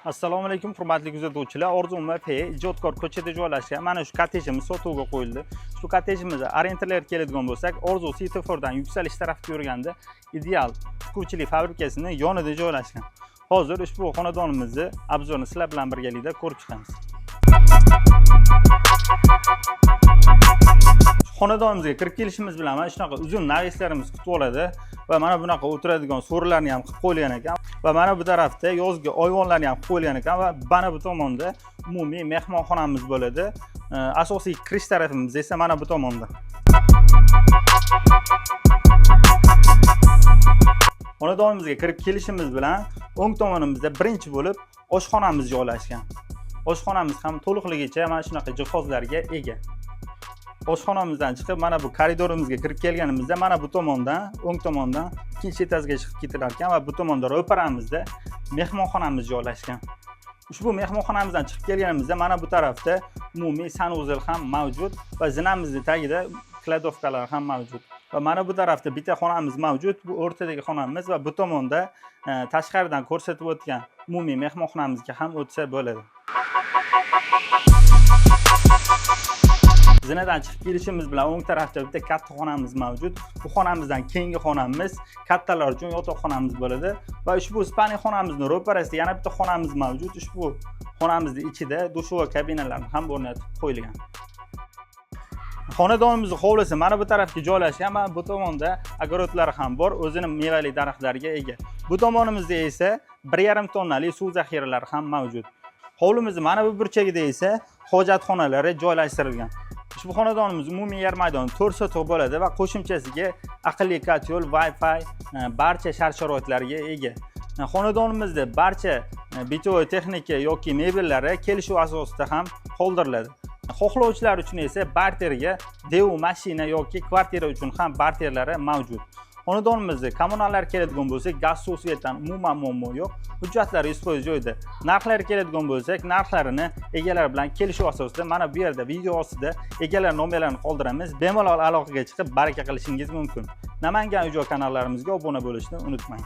Assalomu alaykum, hurmatli kuzatuvchilar. Orzu MF Ijodkor ko'chada joylashgan mana shu kottejimiz sotuvga qo'yildi. Shu kottejimizda orientirlarga keladigan bo'lsak, Orzu svetofordan yuksalish tarafga yurganda Ideal tikuvchilik fabrikasini yonida joylashgan. Hozir ushbu xonadonimizni обзор ini sizlar bilan birgalikda ko'rib chiqamiz. Xonadonimizga kirib kelishimiz bilan mana shunaqa uzun навес larimiz kutib oladi va mana bunaqa o'tiradigan so'rilarni ham qilib qo'yilgan ekan va mana bu tarafda yozgi ayvonlarni ham qilib qo'yilgan ekan va mana bu tomonda umumiy mehmonxonamiz bo'ladi. Asosiy kirish tarafimiz esa mana bu tomonda. Xonadonimizga kirib kelishimiz bilan o'ng tomonimizda birinchi bo'lib oshxonamiz joylashgan. Oshxonamiz ham to'liqligicha mana shunaqa jihozlarga ega. Oshxonamizdan chiqib mana bu koridorimizga kirib kelganimizda mana bu tomondan, o'ng tomondan ikkinchi etajga chiqib ketilar ekan va bu tomonda ro'paramizda mehmonxonamiz joylashgan. Ushbu mehmonxonamizdan chiqib kelganimizda mana bu tarafda umumiy санузел ham mavjud va zinamizni tagida кладовка lar ham mavjud. Va mana bu tarafda bitta xonamiz mavjud, bu o'rtadagi xonamiz va bu tomonda tashqaridan ko'rsatib o'tgan umumiy mehmonxonamizga ham o'tsa bo'ladi. Zinadan chiqib kelishimiz bilan o'ng tarafda bitta katta xonamiz mavjud. Bu xonamizdan keyingi xonamiz kattalar uchun yotoqxonamiz bo'ladi va ushbu спальный xonamizni ro'parasida yana bitta xonamiz mavjud. Ushbu xonamizni ichida душевой kabinalar ham o'rnatib qo'yilgan. Xonadonimizni hovlisi mana bu tarafga joylashgan, mana bu tomonda огород lar ham bor, o'zini mevali daraxtlarga ega. Bu tomonimizda esa 1,5 tonnali suv zaxiralari ham mavjud. Hovlimizni mana bu burchagida esa hojatxonalari joylashtirilgan. Ushbu xonadonimiz umumiy yer maydoni 4 sotix bo'ladi va qo'shimchasiga aqlli котёл, Wi-Fi, barcha shart sharoitlarga ega. Xonadonimizda barcha бытовой texnika yoki mebellari kelishuv asosida ham qoldiriladi. Xohlovchilar uchun esa barterga Daewoo mashina yoki kvartira uchun ham barterlari mavjud. Xonadonimizda kommunallar keladigan bo'lsak, gaz, suv, свет dan umuman muammo yo'q. Hujjatlari 100% joyida. Narxlari keladigan bo'lsak, narxlarini egalari bilan kelishuv asosida mana bu yerda video ostida egalar nomerlarini qoldiramiz. Bemalol aloqaga chiqib baraka qilishingiz mumkin. Namangan uy joy kanallarimizga obuna bo'lishni unutmang.